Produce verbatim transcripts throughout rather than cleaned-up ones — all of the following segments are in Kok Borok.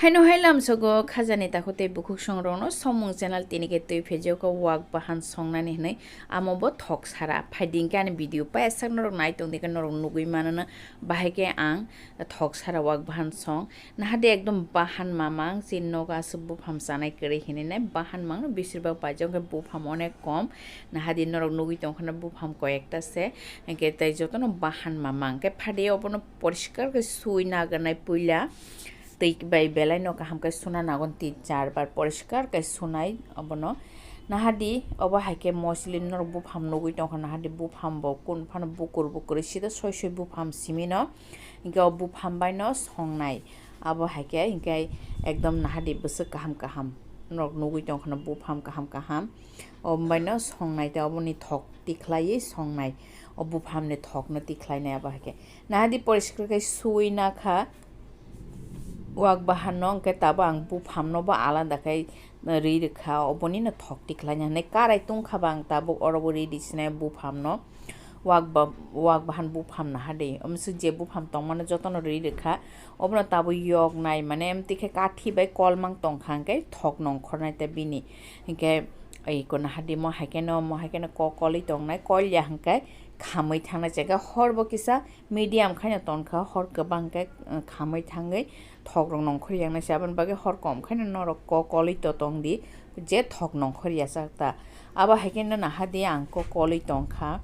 Haino hai lamsogo khajani takhuk tei bukhuk songrokno Somung channel tini khe twi phejokha wak bahan songnani hwnwi, amo bo thok sara. Phaidi hwnkhe ani video paisa norok nai tongdi khe norok nugwi manono, bahai khe ang thok sara wak bahan song. Nahadi ekdom bahan mamang, chini nogo aswk bupham chanai kwrwi hinwi nai bahan mangno, bisir bak paijak hwnkhe bupham onek kom. Nahadi norok nugwi tongkhana bupham koyekta se, hwnkhe tei jotono bahan mamang. Hwnkhe phaidi obono poriskar khe sui nagarnai puila. Twi bai belai no kaham khe suna nagon tin char bar poriskar khe sunai obono. Nahadi obo hai khe mosli norok bupham nugwi tongkha, nahadi bupham bo kun phano bukur bukur sida soi soi bupham simi no. Hwnkhe o bupham bai no songnai. Abo hai khe hwnkhe ekdom nahadi bwswk kaham kaham norok nugwi tongkha no bupham kaham kaham. Omo bai no songnai tei oboni thok tikhlaiwi songnai. O bupham ni thok no tikhlainai abo hai khe. Nahadi poriskar khe sui nakha. Wak bahan no hwnkhe tabuk ang bupham no bo alada khe rwi rwkha, oboni no thok tikhlaina hinwi karai tongkha ba ang tabuk oro bo rwi rwsinai bupham no. Wak ba-, wak bahan bupham nahadi, omswk je bupham tongmano jotono rwi rwkha, obono tabuk yoknai, mane, amtwi khe kathi bai kolmang tongkha hwnkhe thok nongkhornai tei bini. Hwnkhe iko nahadi mo hai kheno, mo hai kheno kokolwi tongnai, kolya hwnkhe khamwi thangnai, hwnkhe hor bo kisa medium khaino tongkha, hor kwbang khe, uh, khamwi thangwi thokrok nongkhor yaknai se, aboni bagwi hor kom khaino norok kokolwi to tongdi, je thok nongkhor yachak ta. Abo hai khe no nahadi ang kokolwi tongkha,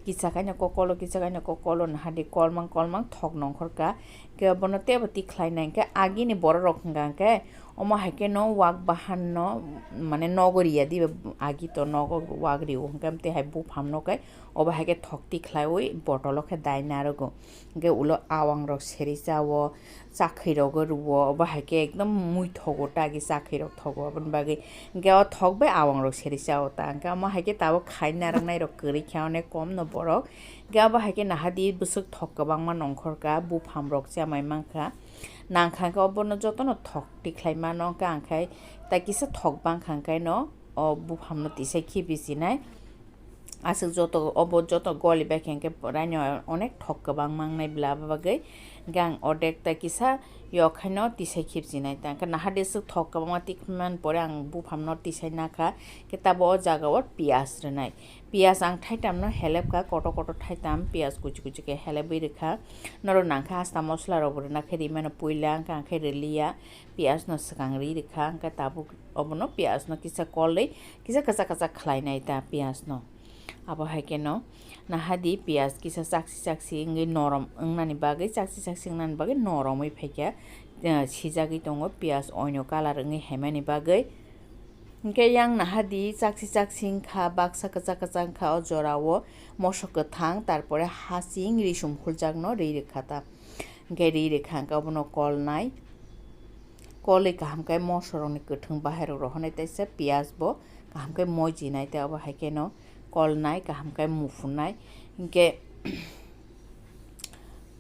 kisa khaino kokolo, kisa khaino kokolo nahadi kolmang kolmang thok nongkhor ka. Khe bono teibo tikhlai nai khe agini borok rok hwnkha khe omo hai khe no wak bahan no, mane, nogo riya di, agi to nogo wak rio hwnkhe, amtwi hai bupham no khe obo hai khe thok tikhlaiwi botolo khe dai narogo. Hwnkhe ulo awang rok seri chao, chakhwi rogo rwo, obo hai khe ekdom mui thogo, tagi chakhwi rok thogo, aboni bagwi hwnkhe o thok bai awang rok seri chao ta. Hwnkhe omo hai khe tabuk khai narwknai rok kwrwi khe onek kom no borok. Hwnkhe obo hai khe nahadi bwswk thok kwbangma nongkhor ka, bupham rok chamai mankha. Nangkha hwnkhe obono jotono thok tikhlai mano, hwnkhe ang khai tai kisa thok bangkha hwnkhe no o bupham no tisai khibi sinai. Aswk joto, obo joto goli bai khe hwnkhe raino onek thok kwbang mangnai bla, abo bagwi hwnkhe ang odek tai kisa yok haino tisai khibsinai ta. Hwnkhe nahadi aswk thok kwbangma tikman pore ang bupham no tisai nakha, khe tabo o jaga o piyaj rwnai. Piyaj ang thaitam no helep kha, kotor kotor thaitam piyaj kuchi kuchi khe helebwi rwkha. Norok nangkha hasta mosla rok bo rwna khe rimano puila, hwnkhe ang khe rwliya, piyaj no swkang ri rwkha, hwnkhe tabuk obono piyaj no kisa kolwi kisa kwchak kwchak khlai nai ta piyaj no. Abo hai khe no nahadi piyaj kisa chaksi chaksi wngwi norom wngnani bagwi, chaksi chaksi wngnani bagwi noromwi phaikha, eh, sijagwi tongo piyaj oino colour wngwi haimani bagwi. Hwnkhe yang nahadi chaksi chaksi wngkha, baksa kwchak kwchak wngkha o jorao mosok kwthang, tarpore hasing risum khuljak no ri rwkha ta. Hwnkhe ri rwkha hwnkhe obono kolnai. Kolwi kaham khe mosorokni kwthwng bahairok rohornai, teisa piyaj bo kaham khe mojinai, tei obo hai kheno kolnai kaham khe muphunai. Hinkhe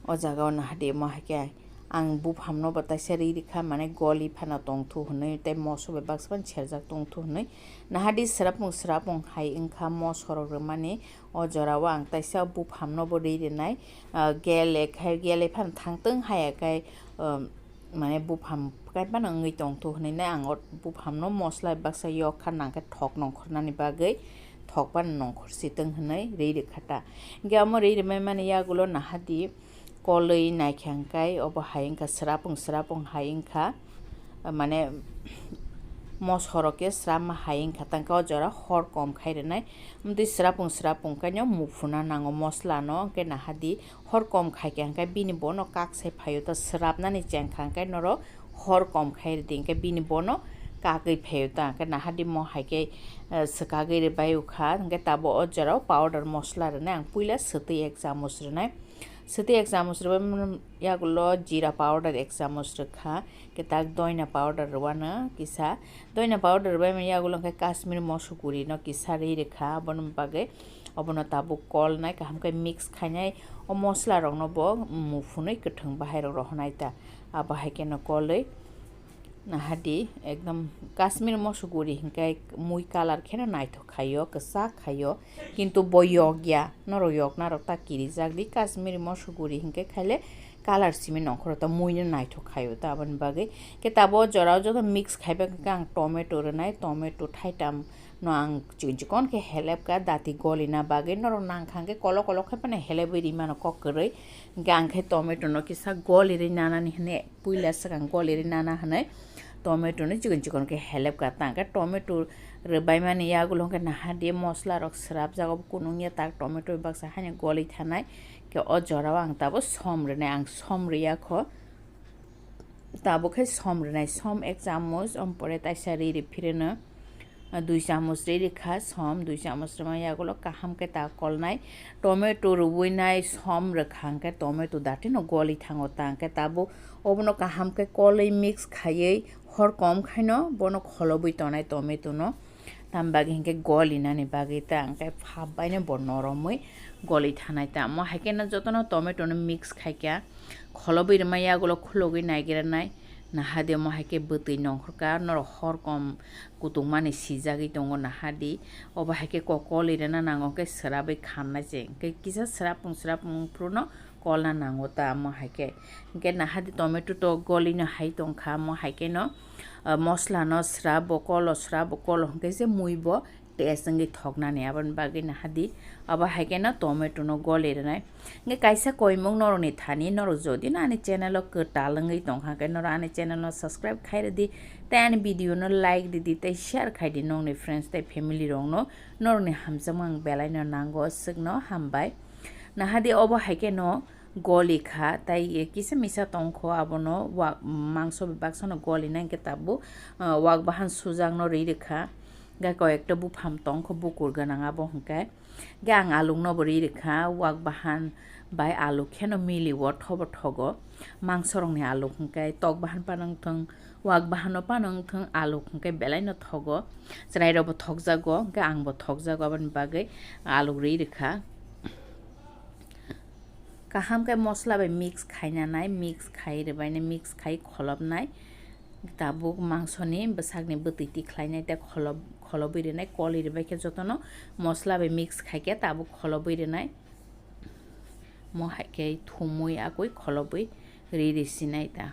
o jaga o nahadi omo hai khe ang buphamno bo teisa ri rikha, mane goli phano tongthu hwnwi tei moso bai baksa phano serjak tongthu hwnwi. Nahadi srapung srapung hai wngkha mosorok rwmani, o jorao ang teisa buphamno bo ri rinai. Ah, gele khai, gele phano thangtwng haya khai, um, mane bupham kaiphano wngwi tongthu hwnwi nai ang o buphamno mosla baksa yok kha nang khe thok nongkhornani bagwi thok phano nongkhor sitwng hwnwi ri rikha ta. Hinkhe omo ri rimai mani yagulo nahadi kolwi naikha hwnkhe obo hai wngkha srapung srapung hai wngkha, mane mosorok khe srapma hai wngkha tangkhe o jora hor kom khai rwnai. Amtwi srapung srapung khe no muphuna nango mosla no, hwnkhe nahadi hor kom khai khe hwnkhe bini bono kak sai phaio ta, srapnani chengkha hwnkhe norok hor kom khai rwdi, hwnkhe bini bono kagwi phaio ta, hwnkhe nahadi mo hai khe, eh, swkagwi rwbai wkha, hwnkhe tabuk o jorao powder mosla rwnai ang puila swtwi ek chamuch rwnai, swtwi ek chamuch rwbai mano yagulo jeera powder ek chamuch rwkha, hwnkhe tak doina powder rwano kisa, doina powder rwbai mani yagulo hwnkhe Kashmir moso guri no kisa ri rwkha, aboni bagwi obono tabuk kolnai kaham khe mix khainai, o mosla rokno bo muphunwi kwthwng bahai rok rohornai ta, abo hai kheno kolwi nahadi ekdom Kashmir moso guri hinkhe mui colour kheno naithok khaio, kwchak khaio, kintu bo yokya, norok yoknarok ta kirijak di, Kashmir moso guri hinkhe khaile colour simi nongkhoro ta muino naithok khaio ta, aboni bagwi. Khe tabuk o jorao joto mix khaiba khe ang tomato rwnai, tomato thaitam no ang chikon chikon khe helep ka dati golina bagwi, norok nang kha hwnkhe kolok kolok khai phano helebwi rimano kok kwrwi. Hwnkhe ang khe tomato no kisa golirwi nanani hwnwi, puila swkang golirwi nana hwnwi tomato no chikon chikon khe helep ka ta. Hwnkhe tomato rwbaimani yagulo hwnkhe nahardi mosla rok swrapjago, kunung ya tak tomato baksa haino goli thanai. Khe o jorao ang tabuk som rwnai, ang som rwya kho. Tabuk khe som rwnai, som ek chamuch, om pore taisa ri ri phirino, dui chamuch ri ri kha som, dui chamuch rwma yagulo kaham khe ta kolnai. Tomato rwui nai som rwkha hwnkhe tomato datino goli thango ta, hwnkhe tabuk obono kaham khe kolwi mix khaiwi hor kom khaino bono kholobwi tonai tomato no. Tam bagwi hinkhe golinani bagwi ta hwnkhe phap baino bo noromwi goli thanai ta. Omo hai kheno jotono tomato no mix khaikha, kholobwi rwma yagulo khulogwi naigiranai. Nahardi omo hai khe bwtwi nongkhorkha, norok hor kom kutungmani sijagwi tongo nahardi. Obo hai khe kok koli rwna nango hwnkhe swrapwi khamnai se. Hwnkhe kisa swrapung swrapung phuru no kolna nango ta omo hai khe. Hwnkhe nahardi tomato to golino hai tongkha, omo hai kheno, ah, mosla no swrap bo kolo, swrap bo kolo hwnkhe se mui bo taste wngwi thoknani, aboni bagwi nahardi obo hai kheno tomato no goli rwnai. Hwnkhe kaisa koimung norokni thani, norok jodi no ani channel o kwtal wngwi tongkha hwnkhe norok ani channel no subscribe khai rwdi, tei ani video no like rwdi, tei share khai di nokni friends tei family rok no, norokni hamjakma ang belai no nango, swkno hambai. Nahardi obo hai kheno goli kha, tai kisa misa tongkho abono wa-, mangso bai baksa no goli na hwnkhe tabuk, ah, wak bahan sujak no ri rwkha, hwnkhe koi ekta buphang tongkho bukur gwnang abo hwnkhe. Hwnkhe ang aluk no bo ri rwkha, wak bahan bai aluk kheno mili o thobo thogo, mangso rokni aluk hwnkhe tok bahan phano wngthong, wak bahano phano wngthong, aluk hwnkhe belai no thogo, chwrai rok bo thokjago, hwnkhe ang bo thokjago, aboni bagwi aluk ri rwkha. Kaham khe mosla bai mix khaina nai, mix khai rwbainai, mix khai kholopnai. Tabuk mangsoni bwsakni bwtwi tikhlainai tei kholop-, kholobwi rwnai, koli rwbai khe jotono mosla bai mix khai khe tabuk kholobwi rwnai. Mo hai khe thumui akui kholobwi ri ri sinai ta.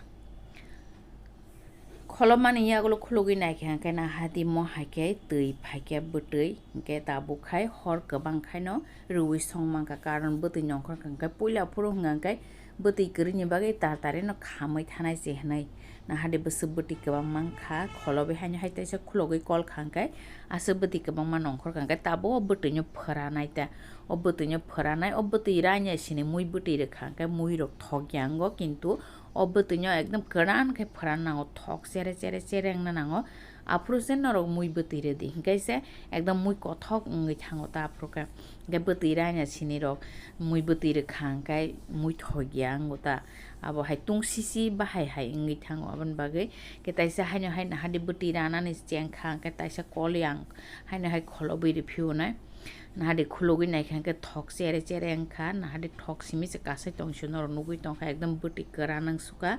Kholopmani yagulo khulugwi naikha hwnkhe nahardi mo hai khe twi phaikhe bwtwi, hwnkhe tabuk khai hor kwbang khaino rwui song mankha, karon bwtwi nongkhor hwnkhe puila phuru hwnkhe bwtwi kwrwini bagwi tar tari no khamwi thanai se hwnwi. Nahardi bwswk bwtwi kwbang mankha, kholobwi haino hai teisa khulugwi kol kha hwnkhe aswk bwtwi kwbangma nongkhor kha hwnkhe tabuk o bwtwino phwranai ta. O bwtwino phwranai, o bwtwi ranya sini mui bwtwi rwkha hwnkhe mui rok thok ya wngo, kintu o bwtwino ekdom kwran khe phwran nango, thok chere chere chere wngna nango. Aphuru se norok mui bwtwi rwdi, hinkhe se ekdom mui kothok wngwi thango ta aphuru khe. Hinkhe bwtwi ranya sini rok mui bwtwi rwkha hinkhe mui thok ya wngo ta. Abo hai tung sisi bahai hai wngwi thango, aboni bagwi khe taisa haino hai nahardi bwtwi ranani chengkha hinkhe taisa koli ang haino hai kholobwi rwphio nai. Nahardi khulugwi naikha hinkhe thok chere chere wngkha, nahardi thok simi se kasai tongsi norok nugwi tongkha, ekdom bwtwi kwran wngsukha.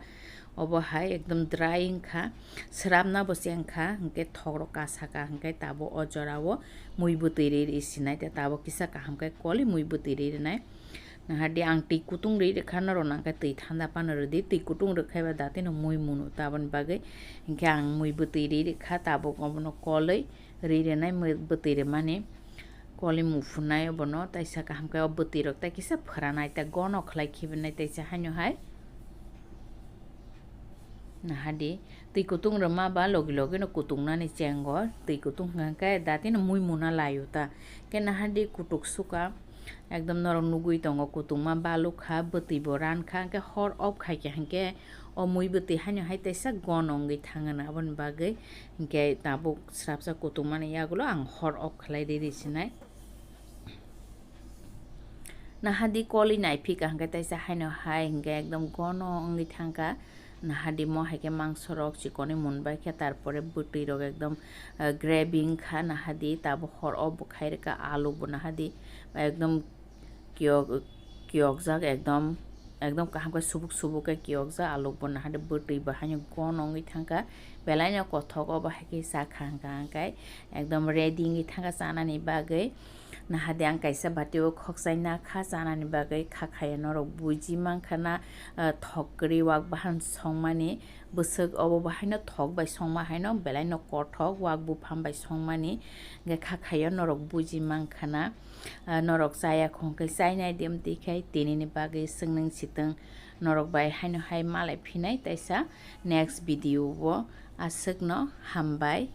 Obo hai ekdom dry wngkha, swrapna bo chengkha, hinkhe thokrok kasaka, hinkhe tabuk o jorao mui bwtwi ri ri sinai, tei tabuk kisa kaham khe koli mui bwtwi ri rinai. Nahardi ang twi kutung ri rwkha, norok nangkhe twi thanda phano rwdi, twi kutung rwkhaiba datino mui muno ta, aboni bagwi hinkhe ang mui bwtwi ri rwkha, tabuk obono kolwi ri rinai, mui bwtwi rwmani. Koli muphunai obono taisa kaham khe o bwtwi rok tai kisa phwranai, tai gono khlai khibinai taisa haino hai. Nahardi twi kutung rwma ba logi logi no kutung nani chengo, twi kutung hwnkha khe datino mui muna laio ta. Khe nahardi kutuk suka, ekdom norok nugwi tongo, kutungma balukha, bwtwi bo rankha, hwnkhe hor off khaikha hwnkhe o mui bwtwi haino hai taisa gono wngwi thangano, aboni bagwi hinkhe tabuk srapsa kutungmani yagulo ang hor off khlai ri ri sinai. Nahardi koli naiphika hwnkhe taisa haino hai hinkhe ekdom gono wngwi thangkha. Nahardi mo hai khe mangso rok chikonwi munbai khe, tarpore bwtwi rok ekdom, ah, gravy wngkha. Nahardi tabuk hor off bo khai rwkha, alu bo nahardi ekdom kiyok, kiyokjak ekdom ekdom kaham khe subuk subuk khe kiyokjak aluk bo, nahade bwtwi bo haino gono wngwi thangkha, belaino kothok obo hai khe cha kha hwnkha hwnkhe ekdom ready wngwi thangkha chanani bagwi. Nahade ang kaisa bati o khokchai nakha chanani bagwi, kha khaya norok buji mankha na, ah, thok kwrwi wak bahan songmani, bwswk obo bo haino thok bai songma haino belaino kothok wak buphang bai songmani, hwnkhe kha khayo norok buji mankha na. Ah, norok chaya khong khe chainai di, amtwi khe tinini bagwi swngnwng sitwng norok bai haino hai malai phinai taisa next video o. Aswkno hambai.